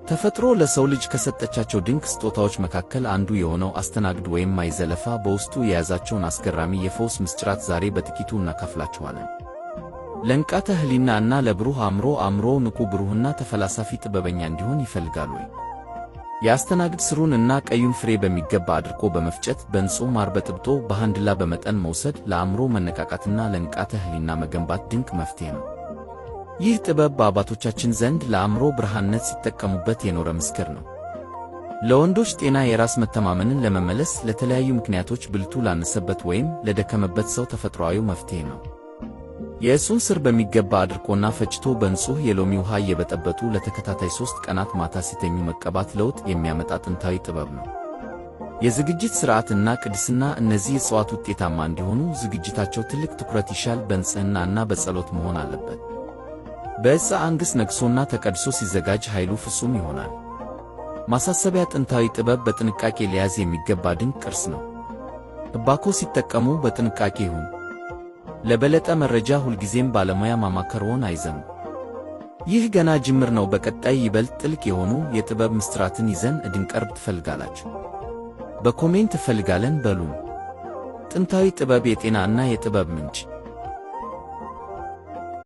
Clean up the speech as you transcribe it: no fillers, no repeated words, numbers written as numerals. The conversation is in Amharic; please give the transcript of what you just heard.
ተፈጥሮ ለሰው ልጅ ከሰጠቻቸው ድንቅ ስጦታዎች መካከል አንዱ የሆነው አስተናግድ ወይም ማይዘለፋ በውስጡ የያዛቸውን አስገራሚ የፈውስ ምስጢራት ዛሬ በጥቂቱ እናካፍላችኋለን። ለንቃተ ሕሊና እና ለብሩህ አእምሮ አእምሮው ንቁ፣ ብሩህና ተፈላሳፊ ጥበበኛ እንዲሆን ይፈልጋሉ ወይ? የአስተናግድ ስሩን እና ቀዩን ፍሬ በሚገባ አድርቆ በመፍጨት በንጹህ ማር በጥብጦ በሃንድላ በመጠን መውሰድ ለአእምሮ መነቃቃትና ለንቃተ ሕሊና መገንባት ድንቅ መፍትሄ ነው። ይህ ጥበብ በአባቶቻችን ዘንድ ለአእምሮ ብርሃንነት ሲጠቀሙበት የኖረ ምስክር ነው። ለወንዶች ጤና፣ የራስ መተማመንን ለመመለስ፣ ለተለያዩ ምክንያቶች ብልቱ ላነሰበት ወይም ለደከመበት ሰው ተፈጥሯዊው መፍትሄ ነው። የእጹን ስር በሚገባ አድርቆና ፈጭቶ በንጹህ የሎሚ ውሃ እየበጠበጡ ለተከታታይ 3 ቀናት ማታ ሲተኙ መቀባት ለውጥ የሚያመጣ ጥንታዊ ጥበብ ነው። የዝግጅት ሥርዓት እና ቅድስና። እነዚህ እጽዋት ውጤታማ እንዲሆኑ ዝግጅታቸው ትልቅ ትኩረት ይሻል። በንጽህና እና በጸሎት መሆን አለበት። በዕፀ አንግስ ነግሶና ተቀድሶ ሲዘጋጅ ኃይሉ ፍጹም ይሆናል። ማሳሰቢያ፣ ጥንታዊ ጥበብ በጥንቃቄ ሊያዝ የሚገባ ድንቅ ቅርስ ነው። እባክዎ ሲጠቀሙ በጥንቃቄ ይሁን። ለበለጠ መረጃ ሁልጊዜም ባለሙያ ማማከርዎን አይዘንጉ። ይህ ገና ጅምር ነው። በቀጣይ ይበልጥ ጥልቅ የሆኑ የጥበብ ምስጢራትን ይዘን እንድንቀርብ ትፈልጋላችሁ? በ comment እንፈልጋለን በሉን። ጥንታዊ ጥበብ የጤና እና የጥበብ ምንጭ።